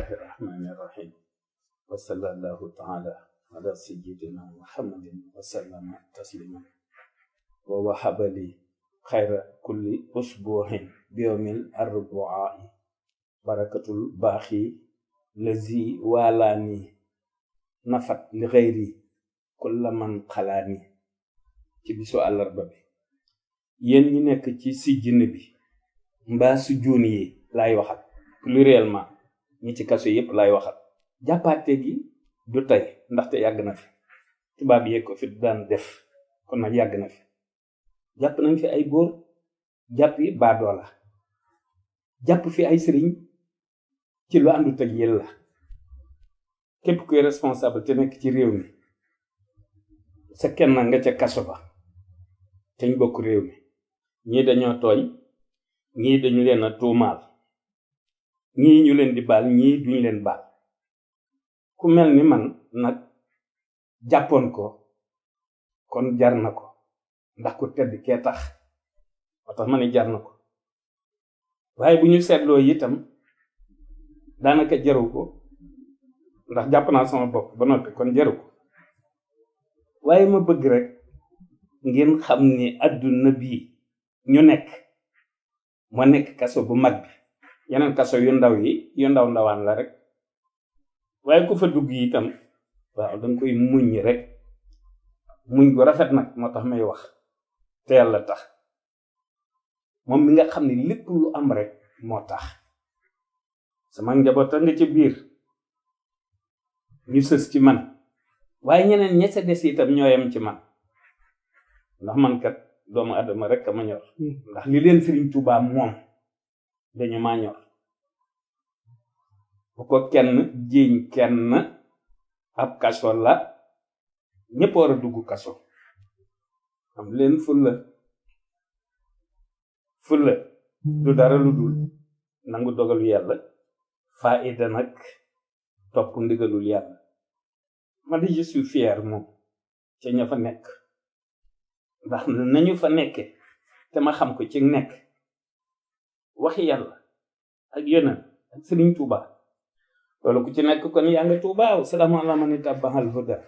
bismillahi rahmani rahim wa sallallahu taala ala sayyidina muhammadin wa sallama tasliman wa wahaba li xayra kulli usbuhin biyawmil arbuai barakatul baaxi lazi waalaani nafat li xayri kulla man xalaani ci bisu àllarba bi. yéen ñi nekk ci sijjin bi mbaa su juun yi laay waxat pluriellement ñi ci kaso yépp laay waxat. jàppaate gi du tey ndaxte yàgg na fi, tubaab yee ko fi daan def, kon nag yàgg na fi. jàpp nañ fi ay góor, jàpp yi baadoola, jàpp fi ay sëriñ ci lu àndut ak yàlla. képp kuy responsable te nekk ci réew mi sa kenn nga ca kaso ba te ñu bokk réew mi. ñii dañoo tooñ, ñii dañu leen a tuumaal, ñii ñu leen di baal, ñii duñu leen baal. ku mel ni man nag jàppoon ko kon jar na ko, ndax ku tedd kee tax moo tax ma ne jar na ko. waaye bu ñu seetloo itam daanaka jaru ko, ndax jàpp naa sama bopp ba noppi kon jaru ko. waaye ma bëgg rek ngeen xam ni adduna bii ñu nekk moo nekk kaso bu mag bi. yeneen kaso yu ndaw yi yu ndaw ndawaan la rek. waaye ku fa dugg itam waaw danga koy muñ rek, muñ gu rafet nag moo tax may wax te yàlla tax. moom mi nga xam ne lépp lu am rek moo tax. sama njaboot a nga ca biir ñu sës ci man, waaye ñeneen ña ca des itam ñoo yem ci man, ndax man kat doomu adama rek a ma ñor. ndax li leen Sëriñ Tuubaa moom dañu maa ñor. bu ko kenn jiiñ kenn ab kaso la, ñépp war a dugg kaso. am leen fulla du dara lu dul nangu dogalu yàlla, faida nag topp ndigalul yàlla. ma di je suis fier moom ca ña fa nekk, ndax nañu fa nekke te ma xam ko ci nekk waxi yàlla ak yonent ak Sëriñ Tuubaa. loolu ku ci nekk kon yaa nga Tuubaa. salaamu alaa man ittabaal hudaa.